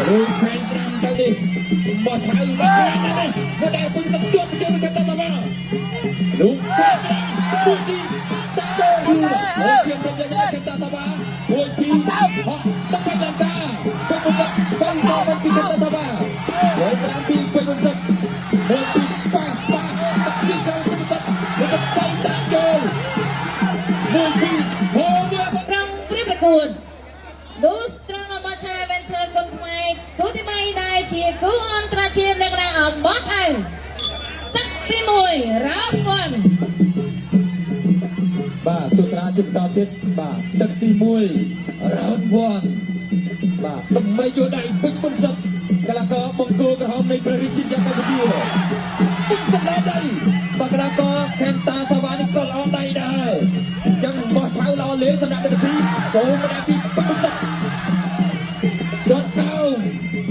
លោកខេងស្រាំទៅនេះបោះឆៅបោះឆៅនេះមួយដៃពុញសជាប់ជើងខេតាសាវ៉ាលោកខេងស្រាំមួយទីតាក់ចូលជូមកឈាមរត់យ៉ាងខេតាសាវ៉ាមួយពីរហក់ដល់ទៅដល់ការពេញពុទ្ធបាញ់សោពីខេតាសាវ៉ាហើយស្រាំពីពេញពុទ្ធមួយពីរប៉ះប៉ះតាក់ជើងក្រោមពុទ្ធពុទ្ធទៅតាមចូលមួយពីរហូមួយ ប្រងព្រាប្រកួតឌូស្ត្រងអំបោះឆៅ Adventure គុនខ្មែរគូទី3ដែលជាគូអន្តរជាតិលក្ខណៈអំបោះឆៅទឹកទី1 round 1 បាទទស្សនាជាបន្តទៀតបាទទឹកទី1 round 1បាទដើម្បីចូលដៃពេញពុនសិទ្ធកលាករបង្គោលក្រហមនៃព្រះរាជាណាចក្រកម្ពុជាពេញសិទ្ធល្អដៃបាទកលាករខេនតាសាវ៉ានេះក៏ល្អដៃដែរអញ្ចឹងបោះឆៅល្អលេងសម្រាប់ទឹកទី2ចូលមកដៃពីពេញពុនសិទ្ធដកក្រោម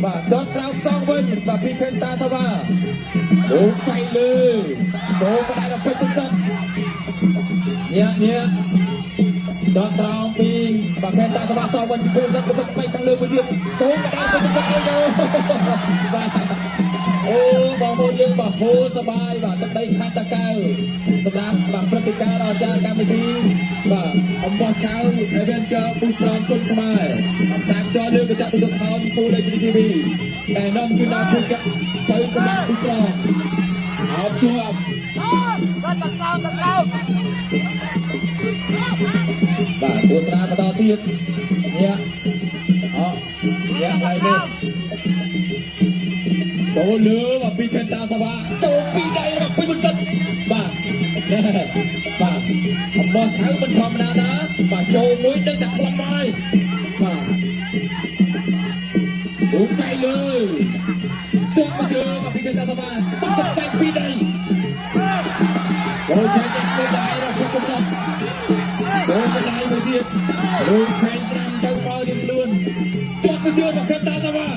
បាទដកក្រោមសងវិញបាទពីខេនតាសាវ៉ាអូបៃលើចូលមកដៃដល់ពេញពុនសិទ្ធ ញ៉ាញ៉ាដកត្រង់ពីបាខេនតាសបាសវិញពីពលសិទ្ធសិទ្ធបែកខាងលើមួយទៀតចូលមកដល់ពលសិទ្ធអូបាទអូបងប្អូនយើងបាទហូសបាយបាទទឹកដីខេត្តតាកែវសម្រាប់បាទព្រឹត្តិការណ៍ដ៏អស្ចារ្យកម្មវិធីបាទអំបោះឆៅ Adventure Booster គុណខ្មែរផ្សាយផ្ទាល់លើកញ្ចក់ទូរទស្សន៍ Full HD TV ដែលនាំជូនដល់ភូមិទៅកម្លាំង Booster អោបជាប់ បាទតក្រោមតក្រោម បាទទស្សនាបន្តទៀតញាក់អញាក់ហើយនេះចូលលើបាទពីខេនតាសាវ៉ាចូលពីដៃរបស់ពីបន្តិចបាទណែបាទអំបោះឆៅមិនធម្មតាណាបាទចូលមួយដឹងតែខ្លាំងហើយបាទអូដៃលើទាត់មកជើងបាទពីខេនតាសាវ៉ាទុកសម្បែកពីដៃចូលឆែកញាក់មួយដៃរបស់ពីបន្តិច ចូលកដៃមួយទៀតរូបខេងស្រាំទៅមករៀងខ្លួនទាត់ទៅជឿមកខេតាសាវ៉ា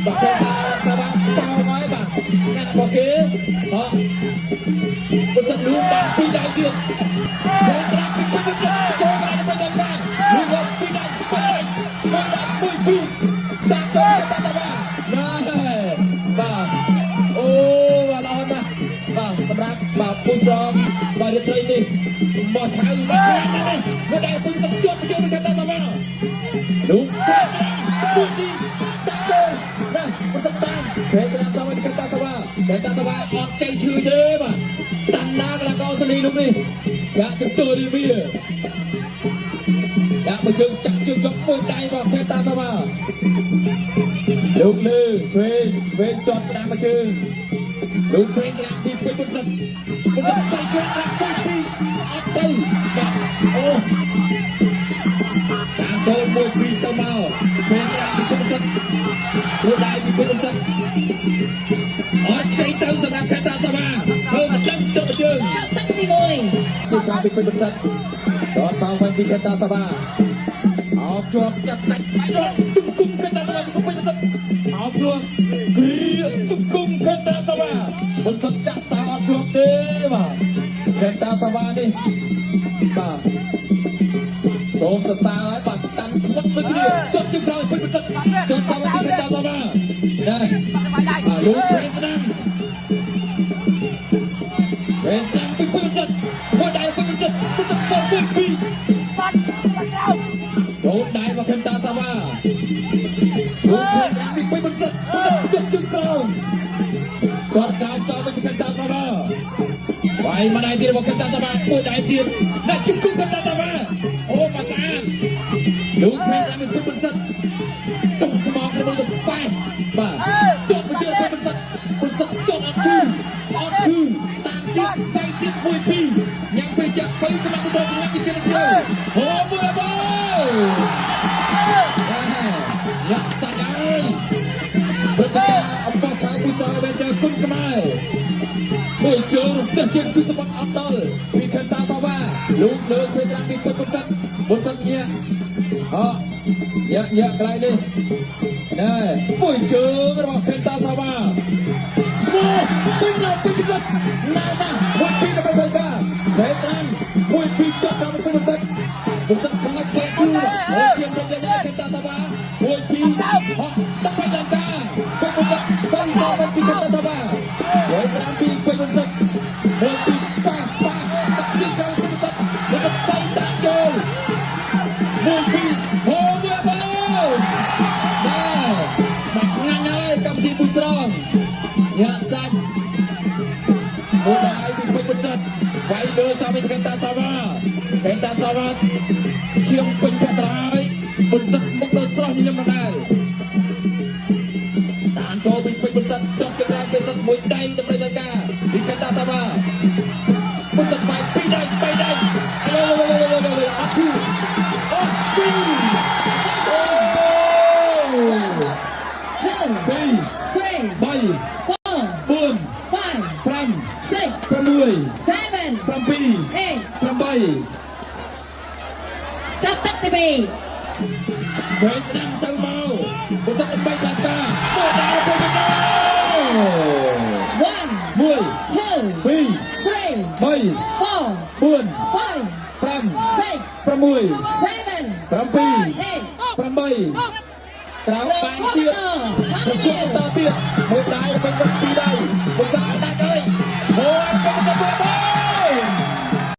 បាទខេតាសាវ៉ាប៉ោហើយបាទណាក់របស់គេហ៎ពុទ្ធលូបានពីរដៃទៀតខេងស្រាំពីពុទ្ធចូលមកដល់ដល់ការលូមកពីរដៃពីរដៃមួយដៃមួយពីរដាក់ចូលតាសាវ៉ាណែបាទអូបាទល្អណាស់បាទសម្រាប់បាទពូស្រងបាទរាត្រីនេះបោះឆៅបោះឆៅនេះមួយដៃពុទ្ធជាប់ជើងខេតាសាវ៉ា លោកមួយទីតាក់ចូលណាប្រសិទ្ធតាមពេលស្នាមសមកតាសវ៉ាកតាសវ៉ាអត់ចេញឈឺទេបាទតាន់ណាកលាកោសលីលោកនេះយ៉ាចន្ទរីវីយ៉ាមកជើងចាក់ជើងចុកមួយដៃបាទកតាសវ៉ាលោកលើឆ្វេងឆ្វេងទាត់ស្ដាំមកជើងលោកឆ្វេងស្ដាំពីពេញពុទ្ធពុទ្ធទៅឆ្វេងស្ដាំពីពីអត់ទៅបាទអូ តាមចូលមួយពីរទៅមកពេលត្រាំពីគុំសិតមួយដៃពីគុំសិតអត់ឆ្កៃទៅសម្រាប់ខេតាសាវ៉ាមើលមិនដឹងទៅជើង ទឹកទី1 ជើងពីគុំសិតដល់សងវិញពីខេតាសាវ៉ាអោបជាប់ចាប់ដាច់ជាប់ជង្គង់ខេតាសាវ៉ាជង្គង់ពេញសិតអោបជាប់គ្រាជង្គង់ខេតាសាវ៉ាមិនសិតចាក់សោអត់ជាប់ទេបាទខេតាសាវ៉ានេះបាទសូមសរសើរឲ្យបាទតាន់ស្វិតដូចគ្នាទាត់ជើងក្រោយពេញបន្សិតទាត់សាវ៉ាពីតាសាវ៉ាណែ បាយដៃ បាទលោកឆេងស្ដាំឆេងស្ដាំពីពេញបន្សិតមួយដៃពេញបន្សិតបន្សិតពតមួយពីរ បាត់តក្រោម ចូលដៃមកខេមតាសាវ៉ាលោកឆេងស្ដាំពីពេញបន្សិតបន្សិតទាត់ជើងក្រោមទាត់ក្រោមសោវិញពីខេមតាសាវ៉ាបាយមួយដៃទៀតរបស់ខេមតាសាវ៉ាមួយដៃទៀតអ្នកជង្គង់ខេមតាសាវ៉ាអូមកស្អាតលោកឆេងស្ដាំពីពេញបន្សិត តុងស្មងរបស់ទៅប៉ែបាទទាត់មកជឿទៅបន្សិតបន្សិតទាត់អត់ឈឺអត់ឈឺតាមទៀតបែកទៀតមួយពីរញ៉ាំពេលចាក់ទៅកម្លាំងទៅចំណេញជាជាតិទៅអូមួយអបញ៉ាំសាច់ហើយព្រឹត្តិការណ៍អំបោះឆៅពីស្រែបែជើគុណខ្មែរមួយជើងរំទះជើងគឺសម្បត្តិអត់ដល់ពីខេនតាសាវ៉ាលោកលើឆ្វេងស្ដាំពីពុតបន្សិតបន្សិតញាក់អញាក់ញាក់កន្លែងនេះណែមួយជើងរបស់ខេនតាសាវ៉ាមកពេញដល់ពីពិសិដ្ឋណែណាមួយពីរដើម្បីធ្វើការឆ្វេងស្ដាំមួយពីរទាត់តាមពីបន្សិតបន្សិតខាងពេកជូរមកឈាមរត់យ៉ាងខេនតាសាវ៉ាមួយ 1 2ហក់ដើម្បីតាមការពេជ្របុត្របងសងពីកតាសាបាវៃស្រាំពីពេជ្របុត្រ1 2ប៉ះប៉ះតាក់ជើងចូលពេជ្របុត្រមកទៅតាមចូល1 2ហូមួយបងបាទមកឆ្ងាញ់ហើយកម្មវិធីបុស្រងញាក់សាច់មួយដៃពីពេជ្របុត្រវាយលើសាមីកតាសាបាកតាសាបាឈៀងពេញភត្រាហើយបុត្រមុខដល់ស្រស់ញញឹមដដែលតាមចូលពីពេជ្របុត្រចុះចង្រាយពេជ្រមួយដៃដើម្បីលើការពីកតាសាបាបុត្របាយពីរដៃបីដៃឡូឡូឡូឡូឡូអត់ឈឺអូពីរអូ 2 2 3 3 4 4 5 5 6 6 7 7 8 8 ចាប់ទឹកទី2 វែងស្ដាំទៅមកបុសិតដើម្បីតាមការមកដល់ពេលទៅ 1 1 2 2 3 3 4 4 5 5 6 6 7 7 8 8ក្រោកបានទៀតប្រគល់បន្តទៀតមួយដៃពេញទៅពីរដៃបុសិតដាច់ហើយមួយពេញទៅ